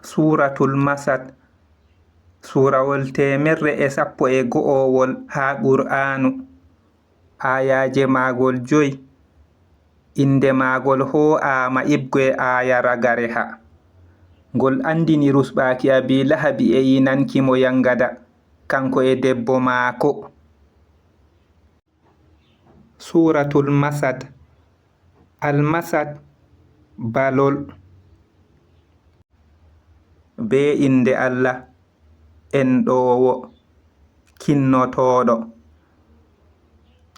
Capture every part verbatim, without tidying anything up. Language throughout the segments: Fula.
Suuratul Masad, suurawol teemerre e sappo e go'owol haa Qur'aanu, aayaaje maagol joy, innde maagol hoo'aama ibgo e aaya ragareha. Ngol anndini rusɓaaki Abii Lahabi e iinanki mo yangada, kanko e debbo maako. Suuratul Masad. Al-Masad, balol. Bee innde Allah, enɗoowo, kinnotooɗo.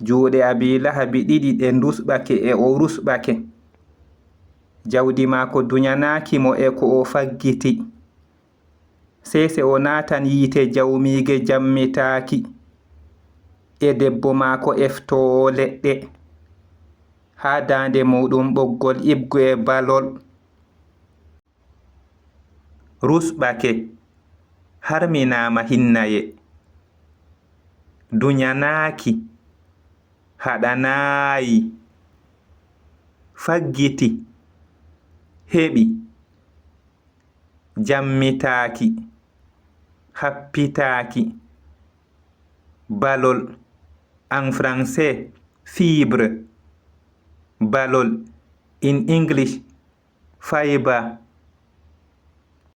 Juuɗe Abii Lahabi ɗiɗi ɗe ndusɓake e o rusɓake. Jawdi maako dunyanaaki mo e ko o faggiti. Sey se o naatan yiite jawmiige jammitaaki, e debbo maako eftoowo leɗɗe, haa daande muuɗum ɓoggol ibgo e balol. Rusɓake, harminaama hinnaye. Dunyanaaki, haɗanaayi, faggiti, heɓi. Jammitaaki, happitaaki. Balol, en français, fibre. Balol, in English, fibre.